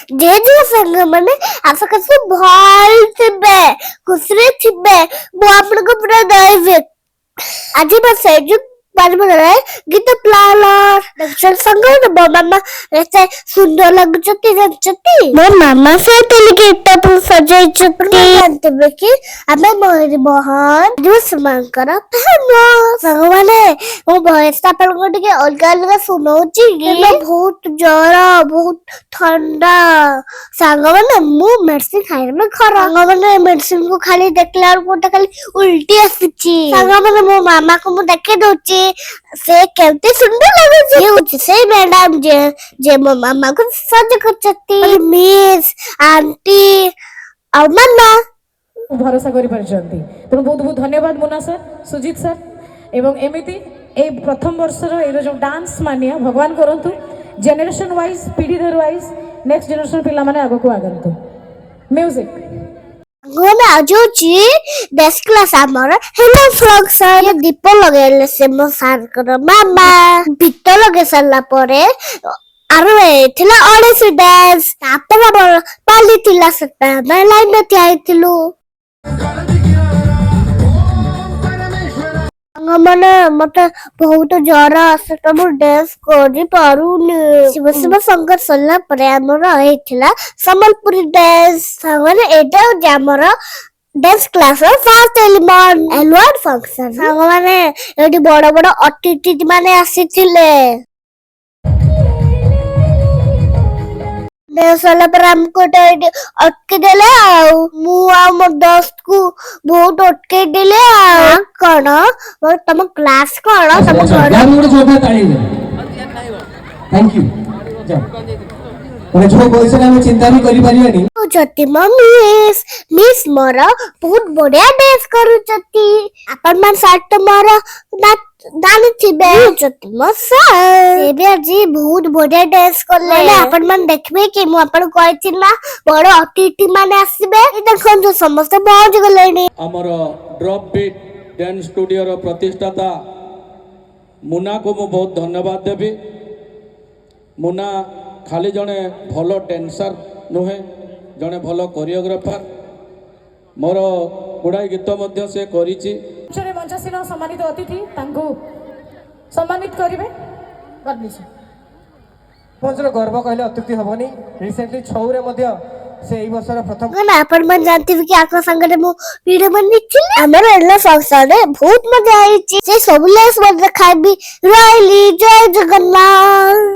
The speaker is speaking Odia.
ଯେ ଯେ ସାଙ୍ଗମାନେ, ଆଶା କରୁଛି ଭଲ ଥିବେ, ଖୁସିରେ ଥିବେ। ମୁଁ ଆପଣଙ୍କୁ ପୁରା ଦେବି। ଆଜି ମୋ ସେ ଯୋଉ ବାରିପଦାରେ ଗୀତ ପ୍ଲାନର ଦେଖୁଛନ୍ତି ସାଙ୍ଗମାନେ, ମୋ ମାମା ଏତେ ସୁନ୍ଦର ଲାଗୁଛନ୍ତି, ଜାଣିଛନ୍ତି? ମୋ ମାମା ସେ ଗୀତ ସଜେଇଛନ୍ତି। ଜାଣିଥିବେ କି ଆମେ ମୟୂରଭଞ୍ଜ ସେମାନଙ୍କର ଫେମସ। ସାଙ୍ଗମାନେ, ମୋ ଭଏସ ଆପଣଙ୍କୁ ଟିକେ ଅଲଗା ଅଲଗା ଶୁଣଉଛି କି? ବହୁତ ଜର, ବହୁତ ଥଣ୍ଡା। ସାଙ୍ଗମାନେ, ମୁଁ ମେଡିସିନ ଖାଇଲେ ଖରା। ସାଙ୍ଗମାନେ, ମେଡିସିନ କୁ ଖାଲି ଦେଖିଲା ବେଳକୁ ଗୋଟେ ଖାଲି ଉଲ୍ଟି ଆସୁଛି। ସାଙ୍ଗମାନେ, ମୋ ମାମାକୁ ମୁଁ ଦେଖେଇ ଦଉଛି, ସେ କେମିତି ସୁନ୍ଦର ଲାଗୁଛି। ଇଏ ହଉଛି ସେଇ ମ୍ୟାଡାମ ଯେ ଯେ ମୋ ମାମାକୁ ସଜ କରିଛନ୍ତି, ମିସ୍, ଆଣ୍ଟି ଆଉ ମାମା। ଭରସା କରିପାରିଛନ୍ତି, ତେଣୁ ବହୁତ ବହୁତ ଧନ୍ୟବାଦ ମୁନା ସାର୍, ସୁଜିତ ସାର୍। ଏବଂ ଏମିତି ଏଇ ପ୍ରଥମ ବର୍ଷର ଏଇ ଯେଉଁ ଡାନ୍ସ ମାନିଆ, ଭଗବାନ କରନ୍ତୁ ଜେନେରେସନ୍ ୱାଇଜ୍, ପିଢ଼ି ୱାଇଜ୍ ନେକ୍ସଟ ଜେନେରେସନ୍ ପିଲାମାନେ ଆଗକୁ ଆଗନ୍ତୁ। ମ୍ୟୁଜିକ୍। ସାଙ୍ଗମାନେ, ଆଜି ହଉଛି ଡ୍ୟାନ୍ସ କ୍ଲାସ ଆମର ହେଲା ଫଙ୍କସନ। ଦୀପ ଲଗେଇଲେ ସେ ମୋ ସାରଙ୍କର ମାମା। ଦୀପ ଲଗେଇ ସାରିଲା ପରେ ଆର ଥିଲା ଓଡ଼ିଶୀ ଡ୍ୟାନ୍ସ। ତାପରେ ଆମର ପାଲି ଥିଲା, ସେଟା ଆମେ ଲାଇନରେ ଠିଆ ହେଇଥିଲୁ। ସାଙ୍ଗମାନେ, ମତେ ବହୁତ ଜର ଆସେ ତ ମୁଁ ଡ୍ୟାନ୍ସ କରିପାରୁନି। ଶିବ ଶିବ ଶଙ୍କର ସରିଲା ପରେ ଆମର ହେଇଥିଲା ସମ୍ବଲପୁରୀ ଡ୍ୟାନ୍ସ। ସାଙ୍ଗମାନେ, ଏଇଟା ହଉଛି ଆମର ଡ୍ୟାନ୍ସ କ୍ଲାସ ର ଫାର୍ଷ୍ଟ ଏଲିମେଣ୍ଟ, ଆନୁଆଲ ଫଙ୍କସନ। ସାଙ୍ଗମାନେ, ଏଠି ବଡ ବଡ ଅତିଥି ମାନେ ଆସିଥିଲେ। ଡ୍ୟାନ୍ସ ସରିଲା ପରେ ଆମକୁ ଏଇଟା ଏଇଠି ଅଟକେଇ ଦେଲେ ଆଉ ମୁଁ ଆଉ ମୋ ଦୋସ୍ତକୁ ବହୁତ ଅଟକେଇ ଦେଲେ। ଆଉ କଣ ତମ କ୍ଲାସ କଣ, ତମ ଘର? ଯାହା ଗୋଟେ ଜୋରଦାର ତାଳି। Thank you. ମାନେ ଯୋଉ ବୟସରେ ଆମେ ଚିନ୍ତା ବି କରିପାରିବାନି। କରୁଛନ୍ତି ମୋ ମିସ୍। ମିସ୍ ମୋର ବହୁତ ବଢିଆ ଡ୍ୟାନ୍ସ କରୁଛନ୍ତି। ଆପଣ ମାନେ ସାର୍ ତ ମୋର ଜାଣିଥିବେ। କରୁଛନ୍ତି ମୋ ସାର୍, ସେ ବି ଆଜି ବହୁତ ବଢିଆ ଡ୍ୟାନ୍ସ କଲେ। ଆପଣ ମାନେ ଦେଖିବେ କି ମୁଁ ଆପଣଙ୍କୁ କହିଥିଲି ନା, ବଡ ଅତିଥି ମାନେ ଆସିବେ। ଏଇ ଦେଖନ୍ତୁ, ସମସ୍ତେ ପହଞ୍ଚି ଗଲେଣି। ଆମର ଡ୍ରପ୍ ବିଟ୍ ଡ୍ୟାନ୍ସ ଷ୍ଟୁଡ଼ିଓର ପ୍ରତିଷ୍ଠାତା ମୁନାକୁ ମୁଁ ବହୁତ ଧନ୍ୟବାଦ ଦେବି। ମୁନା ଖାଲି ଜଣେ ଭଲ ଡ୍ୟାନ୍ସର ନୁହେଁ, ଜଣେ ଭଲ କୋରିଓଗ୍ରାଫର। ମୋର ଗୁଡ଼ାଏ ଗୀତ ମଧ୍ୟ ସେ କରିଛି। ମଞ୍ଚରେ ମଞ୍ଚାସୀନ ସମ୍ମାନିତ ଅତିଥି ତାଙ୍କୁ ସମ୍ମାନିତ କରିବେ। God bless you. ମଞ୍ଚର ଗର୍ବ କହିଲେ ଅତ୍ୟୁକ୍ତି ହେବନି। ରିସେଣ୍ଟଲି ଛଉରେ ମଧ୍ୟ ସେ ଏଇ ବର୍ଷର ପ୍ରଥମ ନା, ଆପଣ ମାନେ ଜାଣିଥିବେ କି ଆଙ୍କ ସାଙ୍ଗରେ ମୁଁ ଭିଡିଓ ବନେଇଥିଲି। ଆମର ଏଲା ଫଙ୍କସନରେ ବହୁତ ମଜା ହେଇଛି। ସେ ସବୁ ଲେସ୍ ମଧ୍ୟ ଖାଇବି। ରହିଲି, ଜୟ ଜଗନ୍ନାଥ।